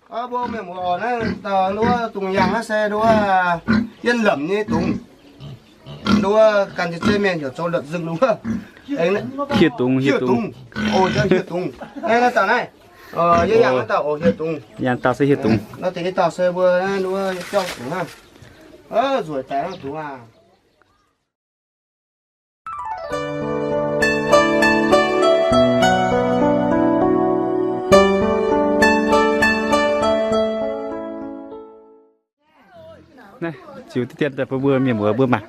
Mbuo mienh muoz oc, naaiv nduov dungz yangh naaiv se nduov Yietv Lemc nyei dungz. Nduov ganh zeiv mienh heuc zoux la'zengh nduov. Hieh dungz, hieh dungz. Hieh dungz. Naaiv dauh naaiv, yie yangh naaiv dauh oc, hieh dungz. Yangh dauh se hieh dungz. Naaiv deix dauh se mbuo naaiv nduov biauv dungz hnangv. Nzueic daic hnangv dungz aah. Naaiv ziux diqv dien daaih bun mbuo mienh muoz mbuo mangc.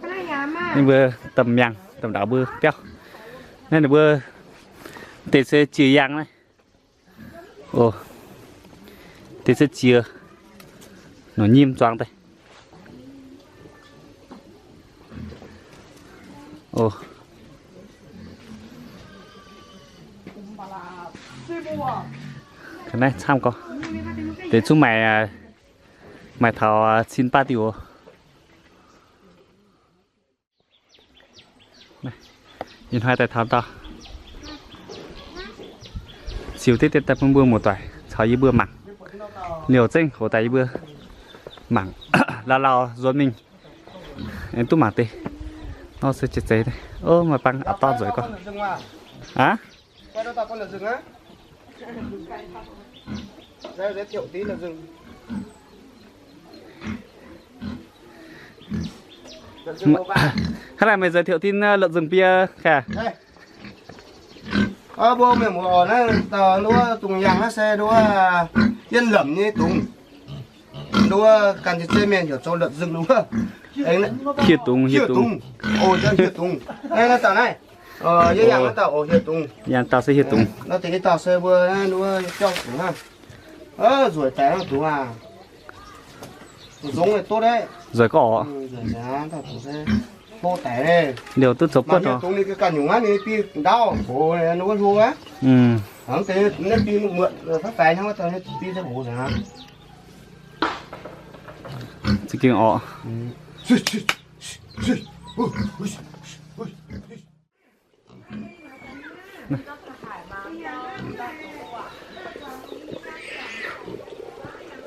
Ninh mbuo domh miangh domh ndaux mbuo biauv. Naaiv ninh mbuo deix se jiex yangh naaiv. Deix se jiex nor nyim zuangx daaih. Naaiv camv gorx. Deix zungv maaih, maaih taux cin baav diuh. Ih hnoi daaih taux ndau, ziux diqv dien daaih bun mbuo muoz-doic caux yie mbuo mangc. Liouh zengv hoc daaih yie mbuo mangc, lauh lauh nzuonx mingh. Aengx duqv mangc deix. Nor se zeiz zeiz. Ov, maaih bang a'dorn nzueic gorx. Aav, hnangv naaic meih nzueic thiuc tin la'zengh bie kaav. Mbuo mienh muoz oc, naaiv dauh nduov dungz yangh naaiv se nduov Yietv Lemc nyei dungz. Nduov ganh zeiv mienh heuc zoux la'zengh nduov. Hieh dungz, hieh dungz. Hieh dungz. Naaiv dauh naaiv, yie yangh naaiv dauh oc, hieh dungz. Yangh dauh se hieh dungz. Naaiv deix dauh se mbuo naaiv nduov biauv dungz hnangv. Nzueic daic hnangv dungz aah. Nzueic gorx oc. Liouh duqv zoux buonv oc. Ganh nyungc hnangv ninh biei ndaauv nqox nor wuov hlo aqv. Hnangv deix naaiv biei muotc faix faix hnangv wuov dauh biei se nqox hnangv. Za'gengh oc.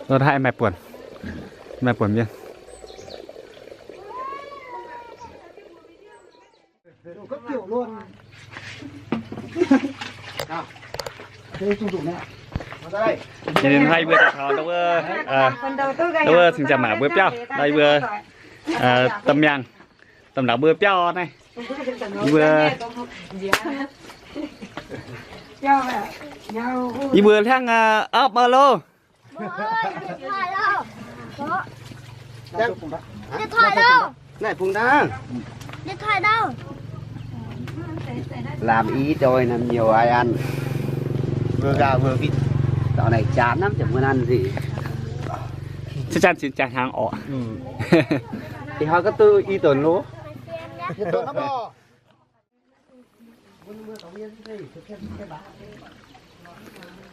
Lo haih maaih buonc, maaih buonc mienh. Ninh haih mbuo taux wuov, wuov cingx jaa maac mbuo biauv, mbuo domh miangh, domh ndaux mbuo biauv naaiv. Mbuo, yie mbuo hlangv opv mv loh. Laamh i doic naaiv miuc ai an, mbuo gauh mbuo witv dauh naaic jaax hnamv ziepc mbuo nanv nzengc. Jaax hnaangx orqc. Ih hnoi ga'naaiv duqv i donx loh.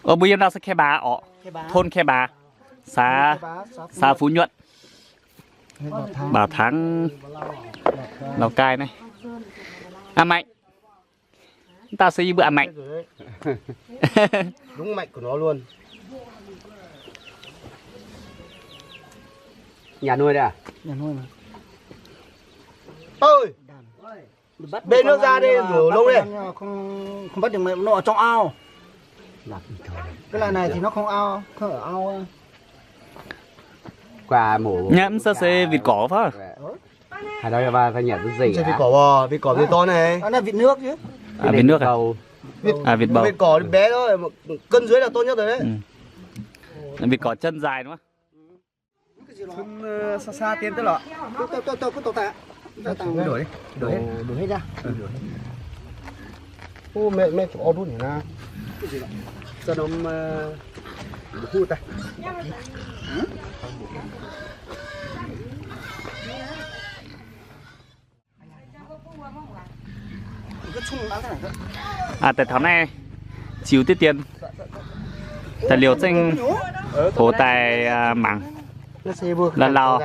Mbuo yiem naaiv se Khe Mbaaz orqc, thôn Khe Mbaaz, xã, xã Phú Nhuận, Bảo Thắng, Lào Cai naaiv. Aa, maaih dauh se yie mbuo aa maengc. Bên nước ra đây rửa lông đây. Không, không bắt được mày, nó ở trong ao. Cái loại này thì nó không ao, không ở ao. Qua mổ. Nhá, mv sao se vịt cỏ phải không? Hay nói là phải nhả cái gì hả? Vịt cỏ bò, vịt cỏ thì to này. Nó là vịt nước chứ. À, vịt nước à? Vịt, à, vịt bầu. Vịt cỏ bé thôi, cân dưới là tốt nhất rồi đấy. Ừ. Vịt cỏ chân dài đúng không? Sun, ơ, xa xa tiến tới lọ. Đổi đi, đổi hết. Đổi, đổi hết ra. Ừ, đổi hết. Ô, mẹ, mẹ chụp o đút nhỉ na. Cho nó, ơ, hút tay. Aa, daaih taux naaiv ziux diqv dien, daaih liouh zengv hoc daaih mangc, lauh lauh,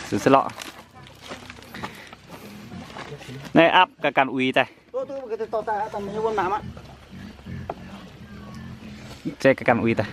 se lorqc. Naaiv aapv ganh ganh uix daaih. Jai ganh ganh uix daaih.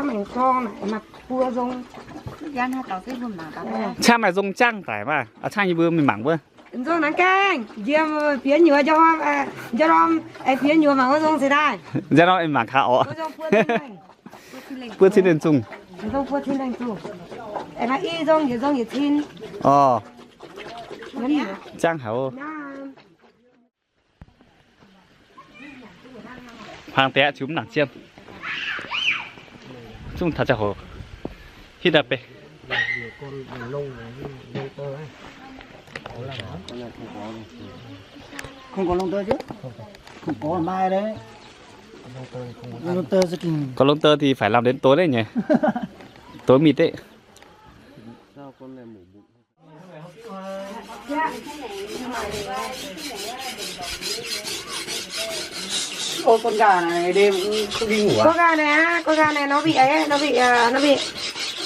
qangv maaih nzong, maaih buo nzong. Qangv maaih nzong jangv daic maah. Aa, qangv yie mbuo mingh mangc wuov. Nzong naaiv gaengh, njiec fiev nyuoz, njang norm, fiev nyuoz mangc wuov nzong se daaih. Njang norm mangc gaax orqc. Buo cin lengh zungh. Buo cin lengh zungh. Orqc. Jangv haic oc. Hmuangx deix ziux mv nangc jiem. Zungv taux ziangh hoc hitv daaih beiv. Gorx longh deix di faix lamh deix doz deix nyei. Doz mingh deix. Ôi, con gà này đêm không đi ngủ à? Con gà này á, con gà này nó bị ấy, nó bị, ờ, nó bị.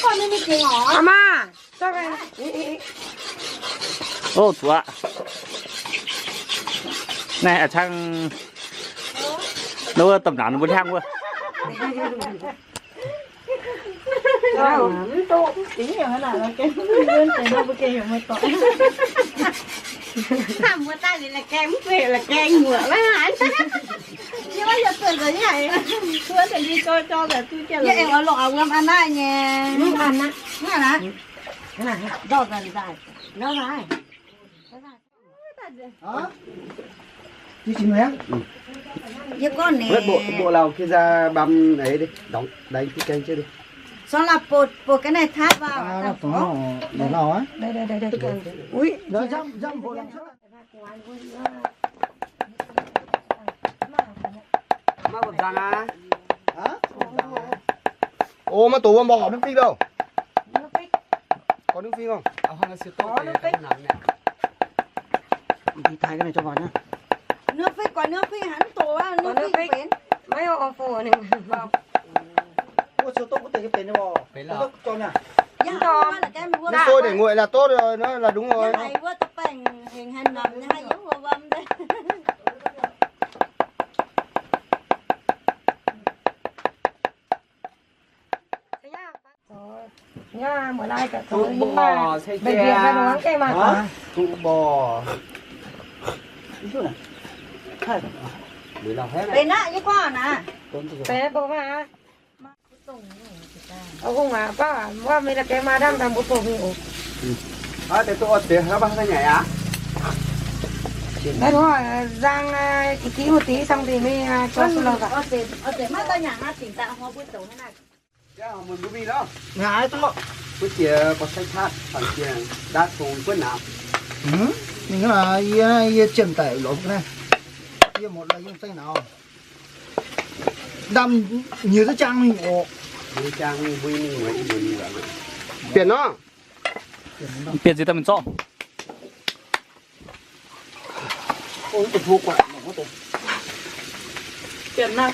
Con nó bị cái ngỏ. À mà, sao này? Ô, chuột. Này, ở trong nó tầm nắng nó bớt hăng quá. Hả? Đi tìm người á. Với bộ, bộ lầu kia ra băm ấy đi, đóng, đánh cái kênh trước đi. Sao là bột, bột cái này tháp vào. À, nó có để lầu á. Đây, đây, đây, đây. Ui, nó dăm, dăm bộ lầu trước. Maiv bopv nzang aqv. Ov, maiv dungx wuov mborqc horpc nước phích đâu. Có nước phích không? Đi thay cái này cho vào nhá. Nước phích, có nước phích hẳn tổ, nước phích bền. Maiv ov, phô ninh. Ua sou tov kuv deix nyei benx nyei oc. Benx lorqc. Tov cho nha. Nước sôi để nguội là tốt rồi, nó là đúng rồi. Tụ bò, tụ bò. Benx aqv, yie gorngv naaic. Benx bouh maah. Aa, hungh aac, baav aac, wuov mingh la'gaeng maa ndamv daaih mbuo bouh mingh oc. Naaiv nzang, aa, ga'ga'nyeic mingh, aa, jauv suv lorh gaax. Mbuo jiex gorx-saeng qaqv, fangx jiex ndaatv fungx buonv nauz. Ninh hnangv yie, yie jiem daic lorz naaiv. Yie muotc lorz yie zengv nauz. Ndamv nyiec duqv jaang mingh oc. Bieqc nor. Bieqc nziex daaih mingh zorqv. Bieqc nor.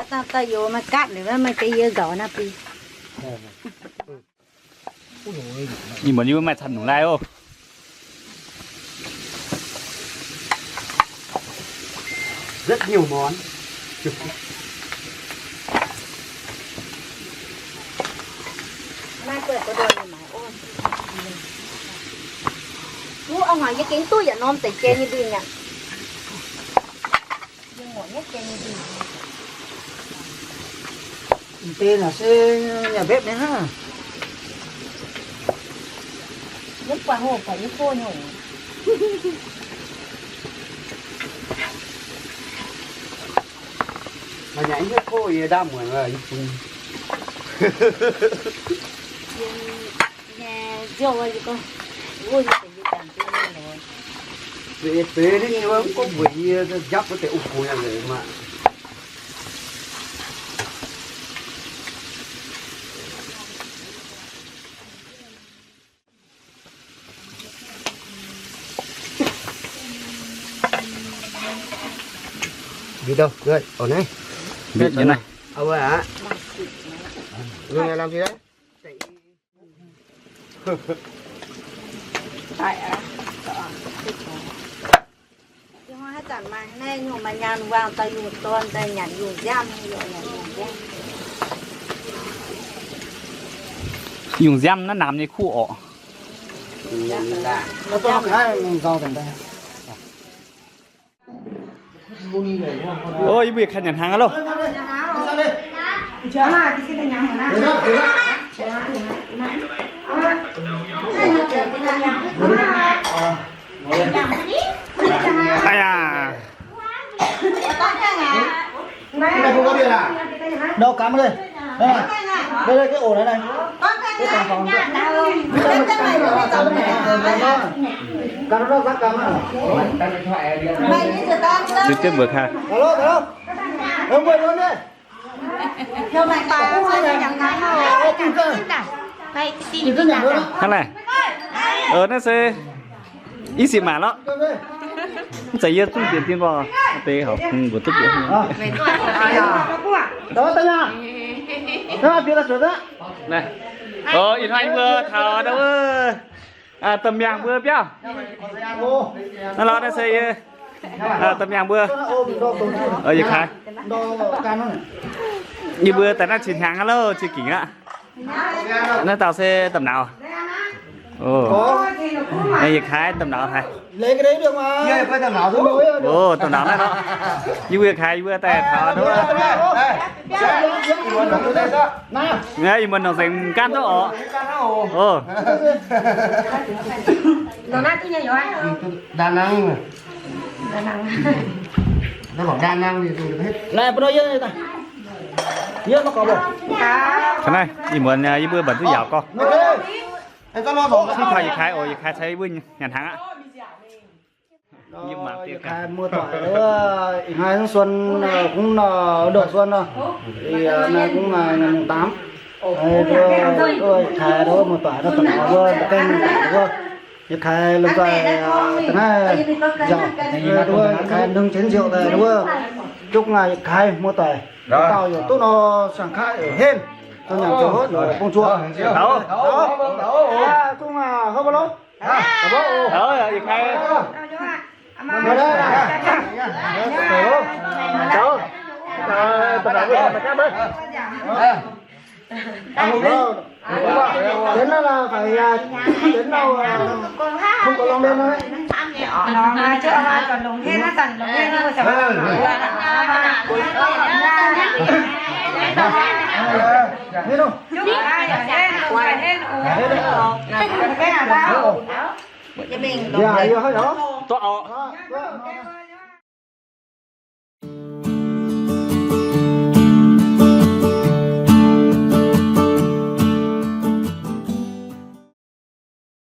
Daaih youz maaih gaatv liuz, maaih deix yie nzauc naaiv bun. Ih muonz yie maaih camv nyungc lai oc. Rất nhiều món. Yie gengh duqv yietc norm deix jien nyei ndingh aqv. Deix naaic se nyanc bếp nyei hnangv. Mv buatc hoc buatc yie go nyungc. Maaih nyanc yie go yie ndamv muonc yie bun. Nyei nziouv wuov, yie gorngv, wuov nyei deix yie jangx jienv nyei lorz. Deix deix ninh wuov mv gunv mbuox yie, njapv wuov deix ong-gux nyei maah. Đi đâu? Ổn đấy. Biết như này. Ông ơi hả? Người này làm gì đấy? Tại à? Haaix zanc maaih naaiv nyungc maaih nyaanh wangh daaih yungh dorn daaih nyanc yungh nziaamv, nyanc yungh nziaamv. Yungh nziaamv naaiv namx nyei kuv orqc. Ov, yie mbuo yietc kaaix nyanc hnaangx aqv loh. Aa yaac. Đâu cắm đây. Đây, đây, cái ổ này này. Cái tàng phòng. Trực tiếp vừa khai. Alo, alo. Ơ, mời luôn đi. Hnangv naaic. Ơ, naaiv se Ih sipv maanc lorqc. Mv zeiz yie duqv dienx dien mbuo deix horpc mbuo duqv bieqc. Ih hnoi mbuo taux wuov, domh miangh mbuo biauv. Naaiv lorqc naaiv se yie, domh miangh mbuo. Yietc kaaix. Yie mbuo daaih naaiv qiex hnyangx aqv loh, qiex gingc aqv. Naaiv dauh se domh nauz. Yietc kaaix domh nauz haic. Domh nauz naaiv lorqc. Yie mbuo yietc kaaix yie mbuo daaih taux. Ih muonz nongc nzengc gaanv duqv orqc. Naaiv, ih muonz yie mbuo mbatc duqv yaauc gorngv. Cingx taux yietc kaaix oc, yietc kaaix caux yie mbuo nyanc hnaangx aqv. Yietc kaaix muoz-doic, ih hnoi suon, kungx ndoh suon nor, naaiv kungx nyanc hnaangx. Yietc kaaix muoz-doic nor, da'gaengh wuov, yietc kaaix lomh nzoih da'naaiv nziaauc, yietc kaaix nongx jienv nziaauc daaih wuov, duqv yietc kaaix muoz-doic, dauh yaac duqv nor, saeng-kaav heuc henv, nyanc ziouc hopv bung zuoqv. Kungx hopv loh. Đến đó là phải, à, đến đâu, à, không có lòng lên thôi. Biết không? Dạ, dạ, hơi đó.